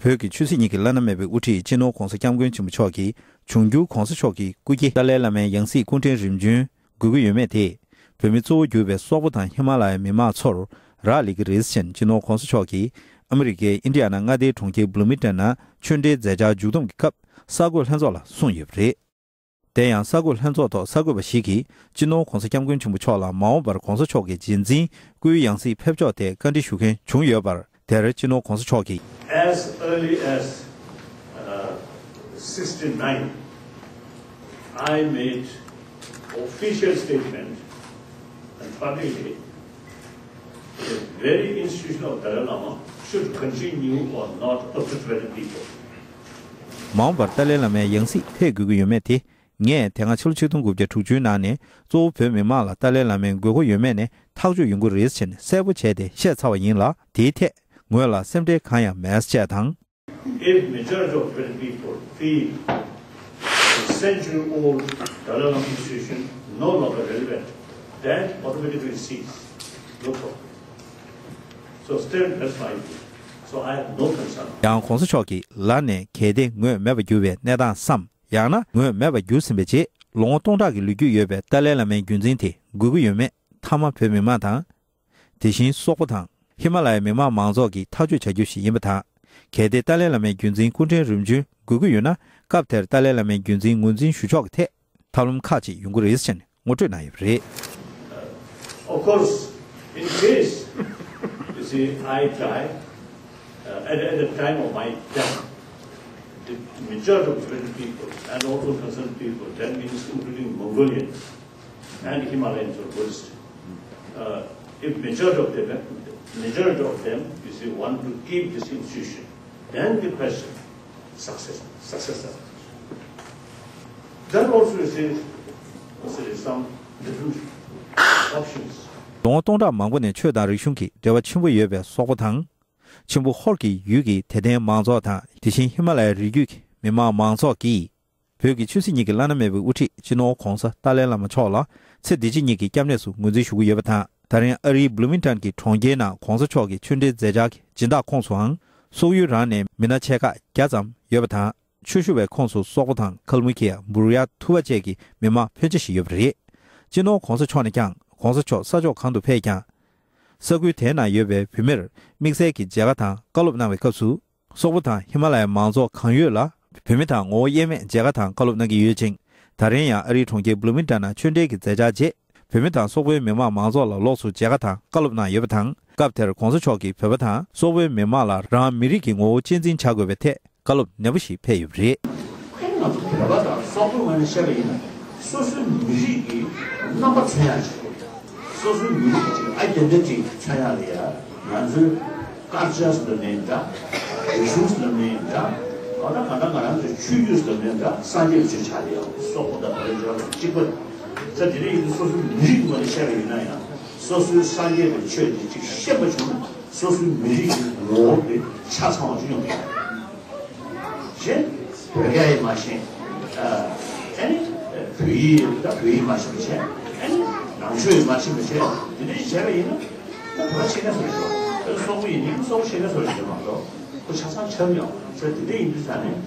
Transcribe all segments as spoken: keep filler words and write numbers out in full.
བོད་ཀྱི་ཆོས་སྲིད་གཉིས་ཀྱི་བླ་ན་མེད་པའི་དབུ་ཁྲིད་སྤྱི་ནོར་༧གོང་ས་༧སྐྱབས་མགོན་ཆེན་པོ་མཆོག་གིས་འབྱུང་འགྱུར་༧གོང་ས་མཆོག་གི་སྐུ་སྐྱེ་ཏཱ་ལའི་བླ་མའི་ཡང་སྲིད་སྐུ་ཕྲེང་རིམ་བྱོན་དགོས་ཀྱི་ཡོད་མེད་དེ། བོད་མི་གཙོ་བོ་གྱུར་པའི་སོག་པོ་དང་ཧི་མ་ལ་ཡའི་མི་མང་ཚོར་རག་ལས་ཀྱི་རེད་ཟེར་ནས་སྤྱི་ནོར་༧གོང་ས་མཆོག་གིས་ཨ་མི་རི་ཀའི་ཨིན་ཌི་ཡ་ན་མངའ་སྡེའི་གྲོང་ཁྱེར་བྷུ་ལུ་མིང་ཊོན་ན་ཆོས་འབྲེལ་མཛད་འཆར་མཇུག་བསྡོམས་ཀྱི་སྐབས་གསར་འགོད་ལྷན་ཚོགས་ལ་གསུངས་ཡོད་པ་རེད། དེ་ཡང་གསར་འགོད་ལྷན་ཚོགས་ཐོག་གསར་འགོད་པ་ཞིག་གིས་སྤྱི་ནོར་༧གོང་ས་༧སྐྱབས་མགོན་ཆེན་པོ་མཆོག་ལ་མ་འོངས་པར་༧གོང་ས་མཆོག་གི་རྗེས་འཛིན་སྐུའི་ཡང་སྲིད་ཕེབས་ཕྱོགས་ཐད་བཀའ་འདྲི་ཞུ་མཁན་བྱུང་ཡོད་པར། དེར་སྤྱི་ནོར་༧གོང་ས་མཆོག་གིས། As early as uh, sixty-nine, I made official statement and publicly the very institution of Dalai Lama should continue or not of the Tibetan people. མ་འོངས་པར་ཏཱ་ལའི་བླ་མའི་ཡང་སྲིད་ཕེབས་དགོས་ཀྱི་ཡོད་མེད་དེ། ངས་དེ་སྔ་ཕྱི་ལོ་ཆིག་སྟོང་དགུ་བརྒྱ་དྲུག་ཅུའི་ནང་ནས་གཙོ་བོ་བོད་མི་མང་ལ་ཏཱ་ལའི་བླ་མའི་དགོས་མཁོ་ཡོད་མེད་ནས་ཐག་གཅོད་ཡོང་གི་རེད་ཟེར་ནས་གསལ་པོ་བྱས་ཏེ་བཤད་ཚར་བ་ཡིན་ལ། དེའི་ཐད་ངོས་ལ་སེམས་ཁྲལ་གང་ཡང་མེད་ཅེས་དང་། If majority of Tibetan people feel the century-old Dalai Lama institution no longer relevant, then automatically cease. No problem. So still, that's my view. So I have no concern. ཡང་༧གོང་ས་མཆོག་གིས་ལར་ནས་གལ་ཏེ་ངོས་མེད་པར་གྱུར་བའི་གནས་སྟངས་སམ། ཡང་ན་ངོས་མེད་པར་གྱུར་ཟིན་པའི་རྗེས་ལོ་ངོ་སྟོང་ཕྲག་གི་ལོ་རྒྱུས་ཡོད་པའི་ཏཱ་ལའི་བླ་མའི་རྒྱུན་འཛིན་དེ་དགོས་ཀྱི་ཡོད་མེད་མཐའ་མ་བོད་མི་མང་དང་། དེ་བཞིན་སོག་པོ་དང་ཧི་མ་ལ་ཡའི་མི་མང་མང་ཚོགས་ཀྱིས་ཐག་གཅོད་བྱ་རྒྱུ་ཞིག་ཡིན་པ་དང་། གལ་ཏེ་ཏཱ་ལའི་བླ་མའི་རྒྱུན་འཛིན་སྐུ་ཕྲེང་རིམ་བྱོན་དགོས་ཀྱི་ཡོད་ན། སྐབས་དེར་ཏཱ་ལའི་བླ་མའི་རྒྱུན་འཛིན་ངོས་འཛིན་ཞུ་ཕྱོགས་ཀྱི་ཐད་ཐབས་ལམ་ཁག་ཅིག་ཡོང་གི་རེད་ཅེས་ངོ་སྤྲོད་གནང་ཡོད་པ་རེད། Of course, in case, you see, I die, uh, at, at the time of my death, the majority of Tibetan people and also concerned people, that means including Mongolians and Himalayan Buddhists, uh, if majority of them, majority of them, you see, want to keep this institution, then the question, success, successor. That also, you see, also is some different options. ལོ་ངོ་སྟོང་ཕྲག་མང་པོ་ནས་ཆོས་དང་རིག་གཞུང་གི་འབྲེལ་བ་ཆེན་པོ་ཡོད་པའི་སོག་པོ་དང་། ཆེན་པོ་ཧོར་གྱི་ཡུལ་གྱི་དད་ལྡན་མང་ཚོགས་དང་། དེ་བཞིན་ཧི་མ་ལ་ཡའི་རི་རྒྱུད་ཀྱི་མི་མང་མང་ཚོགས་ཀྱིས། བོད་ཀྱི་ཆོས་སྲིད་གཉིས་ཀྱི་བླ་ན་མེད་པའི་དབུ་ཁྲིད་སྤྱི་ནོར་༧གོང་ས་ཏཱ་ལའི་བླ་མ་མཆོག་ལ་ཚེ་འདི་ཕྱི་གཉིས་ཀྱི་སྐྱབས་གནས་སུ་ངོས་འཛིན་ཞུ་གི་ཡོད་པ་དང་། ད་རིང་ཨ་རིའི་བྷུ་ལུ་མིང་ཊོན་གྱི་གྲོང་ཁྱེར་ནང་༧གོང་ས་མཆོག་གི་ཆོས་འབྲེལ་མཛད་འཆར་གྱི་སྦྱིན་བདག་ཁོངས་སུའང་སོག་ཡུལ་རང་ནས་མི་སྣ་ཆེ་ཁག་བརྒྱ་ཙམ་ཡོད་པ་དང་། ཆོས་ཞུ་བའི་ཁོངས་སུ་སོག་པོ་དང་ཁལ་མུ་ཁི་ཡ། འབུར་ཡ། ཐུ་བ་བཅས་ཀྱི་མི་མང་ཕོན་ཆེ་ཞིག་ཡོད་པ་རེད། སྤྱི་ནོར་༧གོང་ས་མཆོག་ནས་ཀྱང་༧གོང་ས་མཆོག་ས་ཕྱོགས་གང་དུ་ཕེབས་ཀྱང་། ས་ཁུལ་དེའི་ནང་ཡོད་པའི་བོད་མིར་དམིགས་བསལ་གྱི་མཇལ་ཁ་དང་བཀའ་སློབ་གནང་བའི་སྐབས་སུ། སོག་པོ་དང་ཧི་མ་ལ་ཡའི་མང་ཚོགས་གང་ཡོད་ལ་བོད་མི་དང་ངོ་བོ་དབྱེར་མེད་མཇལ་ཁ་དང་བཀའ་སློབ་གནང་གི་ཡོད་ཅིང་། ད་རིང་ཡང་ཨ་རིའི་གྲོང་ཁྱེར་བྷུ་ལུ་མིང་ཊོན་ནང་ཆོས་འབྲེལ་གྱི་མཛད་འཆར་རྗེས། བོད་མི་དང་སོག་པོའི་མི་མང་མང་ཚོགས་ལ་ལོགས་སུ་མཇལ་ཁ་དང་བཀའ་སློབ་གནང་ཡོད་པ་དང་། སྐབས་དེར་༧གོང་ས་མཆོག་གིས་བོད་པ་དང་སོག་པོའི་མི་མང་ལ་རང་མི་རིགས་ཀྱི་ངོ་བོ་གཅེས་འཛིན་བྱ་དགོས་པའི་ཐད་བཀའ་སློབ་ནན་པོ་ཞིག་ཕེབས་ཡོད་པ་རེད། ཨ་ནི་ང་ཚོ་བོད་པ་དང་སོག་པོའི་ངོས་ནས་བཤད་པ་ཡིན་ན། སོ་སོའི་མི་རིགས་ཀྱི་རྣམ་པ་མཚོན་ཡག་ཅིག་དགོས། སོ་སོའི་མི་རིགས་ཀྱི་ཨའི་ཌེན་ཊི་ཊི་མཚོན་ཡག་ལ་ཡ། ང་ཚོའི་ཀལ་ཅར་ཟེར་ནའི་འདྲ། རིག་གཞུང་ཟེར་ནའི་འདྲ། འོ་ན་གང་ལྟར་ང་རང་ཚོའི་ཆོས་བརྒྱུད་ཟེར་ནའི་འདྲ། སངས་རྒྱས་པའི་ཆོས་ཆགས་ཡོད། སོག་པོ་དང་བོད་ལྗོངས་ལ་གཅིག་པ། ས་དེ་འདྲ་ཡིན་དུས་སོ་སོའི་མི་རིགས་ཀྱི་ངོས་ནས་བཤད་པ་ཡིན་ན་ཡང་། སོ་སོའི་སངས་རྒྱས་པའི་ཆོས་དེ་གཅིག་ཤེས་པ་བྱུང་ན། སོ་སོའི་མི་རིགས་ཀྱི་ངོ་བོ་དེ་ཆ་ཚང་བ་ཞིག་ཡོང་གི་ཡོད། གཞན་བོད་སྐད་ཡང་མ་ཤེས། ཨ་ནི་བོད་ཡིག་ད་བོད་ཡིག་མ་ཤེས་པ་བྱས། ཨ་ནི་ནང་ཆོས་ཡང་མ་ཤེས་པ་བྱས། དེ་འདྲ་ཞིག་བྱས་པ་ཡིན་ན། ད་བོད་པ་ཤེས་མཁན་བཟོ་འདྲ་ཞིག་རེད། སོག་པོ་ཡིན་ནའི་སོག་པོ་ཤེས་མཁན་བཟོ་འདྲ་ཞིག་རེད་མ་གཏོགས། ཁོ་ཆ་ཚང་ཁྱབ་ཡོང་། ས་དེ་འདྲ་ཡིན་དུས་ཙང་ནས།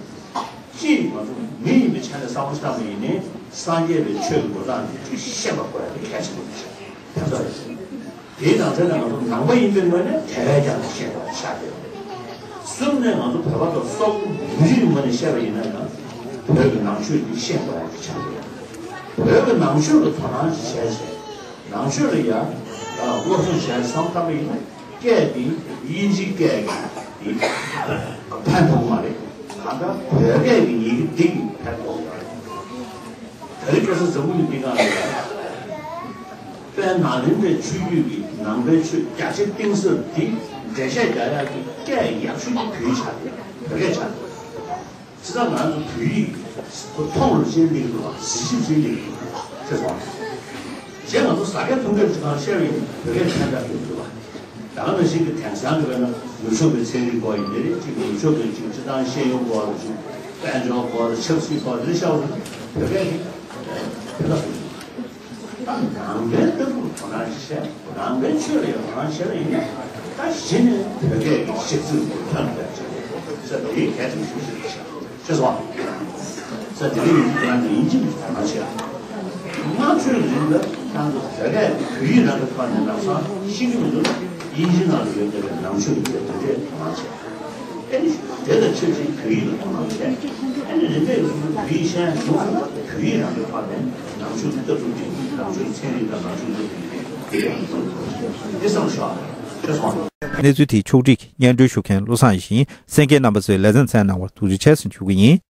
གཅིག་ང་ཚོ་མི་ཡིན་པའི་ཆ་ནས་བསམ་བློ་བཏང་བ་ཡིན་ནའི། སངས་རྒྱས་པའི་ཆོས་ཀྱི་འགྲོ་སྟངས་དེ་ཅིག་ཤེས་པ་དགོས་ཡ་དེ་གལ་ཆེན་པོ་རེད། དེ་ཚོ་རེད། དེའི་ནང་ཚན་ལ་ང་ཚོ་ནང་པ་ཡིན་པའི་ངོས་ནས་དེ་བས་ཀྱང་ཤེས་དགོས་ཆགས་ཡོད། གསུམ་ནས་ང་ཚོ་བོད་པ་དང་སོག་པོ་མི་རིགས་ཀྱི་ངོས་ནས་བཤད་པ་ཡིན་ན་ཡང་། བོད་ཀྱི་ནང་ཆོས་འདི་ཤེས་དགོས་ཡ་ཅིག་ཆགས་ཡོད། བོད་ཀྱི་ནང་ཆོས་ལ་དོ་སྣང་ཅིག་བྱས་བྱས། ནང་ཆོས་ལ་ཡ། སློབ་སྦྱོང་བྱས་བསམ་བཏང་པ་ཡིན་ན། སྐད་འདི་དབྱིན་ཇིའི་སྐད་ཀྱི་འདི་ཕན་ཐོགས་མ་རེད། གང་ལྟར་བོད་སྐད་ཀྱི་ཡི་གེ་འདི་གིས་ཕན་ཐོགས་ཡོད་རེད། ད་རེས་ཁ་སང་འཛམ་བུ་གླིང་འདི་སྒང་ལ་ཡ། དཔལ་ནཱ་ལེནྡྲའི་ཆོས་བརྒྱུད་ཀྱི་ནང་པའི་ཆོས་རྒྱ་ཆེ་གཏིང་ཟབ་འདི་འགྲེལ་བཤད་རྒྱག་ཡག་གི་སྐད་ཡག་ཤོས་ཀྱི་བོད་ཡིག་ཆགས་ཡོད། བོད་སྐད་ཆགས་ཡོད། བྱས་ཙང་ང་ཚོ་བོད་ཡིག་ཁོ་མཐོང་རུ་ཅན་སླེབས་འདུག་བ། གཟི་བརྗིད་ཅན་སླེབས་འདུག་ཅེས་གསུངས། གཞན་ང་ཚོ་ཟ་སྐད་འཐུང་སྐད་ཅིག་གང་བཤད་པ་ཡིན་ན་བོད་སྐད་ཕན་ཐོགས་ཡོད་འདུག་བ། ད་ག་ནང་བཞིན་གྱི་དེང་སང་གི་བོད་ན་ནུབ་ཕྱོགས་པའི་ཚན་རིག་སྐོར་ཡིན་ནའི་རེད། ཅིག་ནུབ་ཕྱོགས་པའི་ཅིག་སྤྱིར་བཏང་ཤེས་ཡོན་སྐོར་ལ་ཅིག་དཔལ་འབྱོར་སྐོར་ལ་ཆབ་སྲིད་སྐོར་ལ་འདི་འདྲ་བཤད་པ་ཡིན་ན་བོད་སྐད་ཀྱི་ཕན་ཐོགས་ཡོད་འདུག་ད་ནང་པའི་ལྟ་གྲུབ་དོ་སྣང་བྱས། ནང་པའི་ཆོས་ལ་ཡང་དོ་སྣང་བྱས་པ་ཡིན་ན། ད་གཞི་ནས་བོད་སྐད་ཀྱི་གཤིས་ཚུལ་དེ་ཐོན་པ་ཅིག་རེད། ས་དེ་གའི་གལ་ཆེན་པོ་ཞིག་རེད་ཤག་ཤེས་སོང་། ས་དེ་གའི་ཡིན་གྱི་ཡིན་གྱི་མ་བྱས། སྔ་ཕྱིར་རིང་ལ་ཁྱེད་ཚོ་ད་གའི་བོད་ཡིག་རང་གི་ཐོག་ནས་ལམ་སང་ཤེས་ཀྱི་མི་འདུག་དབྱིན་ཇི་ནང་ལ་ཡོད་བསྡད་པའི་ནང་ཆོས་ཀྱི་དེ་འདྲས་མ་བྱས། ཨ་ནི་དེ་དང་ཆབས་ཅིག་བོད་ཡིག་ལ་དོ་སྣང་བྱས། ཨ་ནི་རིམ་པས་བོད་ཡིག་ཤེས་ཡོང་ཙང་བོད་ཡིག་རང་གི་ཐོག་ནས་ནང་ཆོས་ཀྱི་ལྟ་གྲུབ་ཅིག་ནང་ཆོས་ཀྱི་ཚན་རིག་དང་ནང་ཆོས་ཀྱི་ལྟ་གྲུབ་ཅིག་དེ་བསམ་བློ་ཤོར་བ་རེད། ཤེས་སོང་། གནས་ཚུལ་དེའི་ཕྱོགས་སྒྲིག་སྙན་སྒྲོན་ཞུ་མཁན་བློ་བཟང་ཡེ་ཤེས་ཡིན། གསན་མཁན་རྣམ་པ་ཚོས་ལེ་ཚན་གསན་གནང་བར་ཐུགས་རྗེ་ཆེ་ཞུ་གི་ཡིན།